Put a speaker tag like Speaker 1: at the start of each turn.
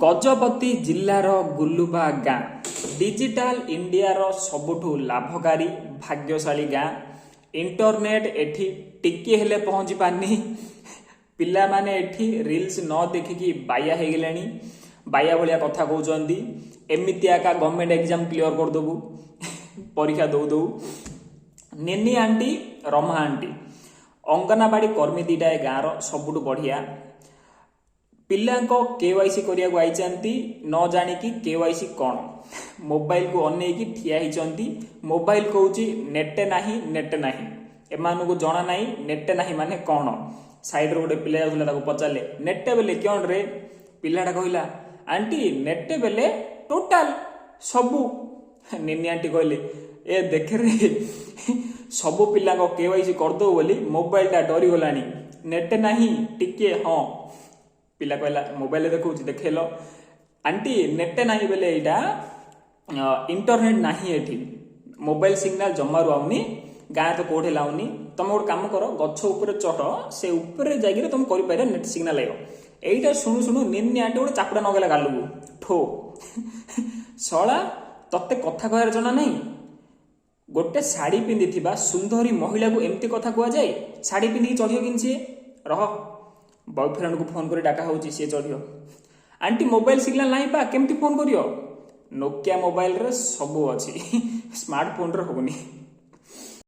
Speaker 1: ଗଜପତି ଜିଲ୍ଲାର ଗୁଲୁବା ଗାଁ ଡିଜିଟାଲ ଇଣ୍ଡିଆର ସବୁଠୁ ଲାଭକାରୀ ଭାଗ୍ୟଶାଳୀ ଗାଁ। ଇଣ୍ଟରନେଟ୍ ଏଠି ଟିକିଏ ହେଲେ ପହଞ୍ଚି ପାରିନି। ପିଲାମାନେ ଏଠି ରିଲ୍ସ ନ ଦେଖିକି ବାୟା ହେଇଗଲେଣି, ବାୟା ଭଳିଆ କଥା କହୁଛନ୍ତି। ଏମିତି ଏକା ଗଭର୍ଣ୍ଣମେଣ୍ଟ ଏକ୍ଜାମ କ୍ଲିୟର କରିଦେବୁ ପରୀକ୍ଷା ଦଉ ଦଉ। ନିନି ଆଣ୍ଟି, ରମା ଆଣ୍ଟି, ଅଙ୍ଗନାବାଡ଼ି କର୍ମୀ ଦିଟା ଏ ଗାଁର ସବୁଠୁ ବଢ଼ିଆ। ପିଲାଙ୍କ କେୱାଇସି କରିବାକୁ ଆଇଛନ୍ତି, ନ ଜାଣିକି କେୱାଇସି କ'ଣ। ମୋବାଇଲକୁ ଅନେଇକି ଠିଆ ହେଇଛନ୍ତି। ମୋବାଇଲ କହୁଛି ନେଟ୍ ନାହିଁ, ନେଟ୍ ନାହିଁ। ଏମାନଙ୍କୁ ଜଣା ନାହିଁ ନେଟ୍ ନାହିଁ ମାନେ କ'ଣ। ସାଇଡରେ ଗୋଟେ ପିଲା ଯାଉଥିଲା, ତାକୁ ପଚାରିଲେ, ନେଟ୍ ବେଲେ କ'ଣ ରେ? ପିଲାଟା କହିଲା, ଆଣ୍ଟି, ନେଟ୍ ବେଲେ ଟୋଟାଲ ସବୁ। ନିନି ଆଣ୍ଟି କହିଲେ, ଏ ଦେଖରେ, ସବୁ ପିଲାଙ୍କ କେୱାଇସି କରିଦଉ ବୋଲି ମୋବାଇଲଟା ଡରିଗଲାଣି। ନେଟ୍ ନାହିଁ ଟିକେ। ହଁ, ପିଲା କହିଲା, ମୋବାଇଲରେ ଦେଖଉଛି, ଦେଖେଇଲ। ଆଣ୍ଟି, ନେଟ୍ ନାହିଁ ବେଲେ ଏଇଟା ଇଣ୍ଟରନେଟ୍ ନାହିଁ ଏଠି। ମୋବାଇଲ ସିଗ୍ନାଲ ଜମାରୁ ଆଉନି, ଗାଁ ତ କୋଉଠି ଲାଉନି। ତମେ ଗୋଟେ କାମ କର, ଗଛ ଉପରେ ଚଢ, ସେ ଉପରେ ଯାଇକିରି ତମେ କରିପାରିବ, ନେଟ୍ ସିଗ୍ନାଲ ଲାଗିବ। ଏଇଟା ଶୁଣୁ ଶୁଣୁ ନିନି ଆଣ୍ଟି ଗୋଟେ ଚାପୁଡ଼ା ନଗେଲା ଗାଲକୁ, ଠୋ। ଶଳା, ତତେ କଥା କହିବାର ଜଣା ନାହିଁ? ଗୋଟେ ଶାଢ଼ୀ ପିନ୍ଧିଥିବା ସୁନ୍ଦରୀ ମହିଳାକୁ ଏମିତି କଥା କୁହାଯାଏ? ଶାଢ଼ୀ ପିନ୍ଧିକି ଚଢ଼ିବ କେମିତି ସିଏ? ରହ, ବୟଫ୍ରେଣ୍ଡକୁ ଫୋନ କରି ଡାକା ହଉଛି, ସିଏ ଚଢ଼ିବ। ଆଣ୍ଟି, ମୋବାଇଲ ସିଗ୍ନାଲ ନାହିଁ ପା, କେମିତି ଫୋନ କରିବ? ନୋକିଆ ମୋବାଇଲରେ ସବୁ ଅଛି, ସ୍ମାର୍ଟଫୋନରେ ହବନି।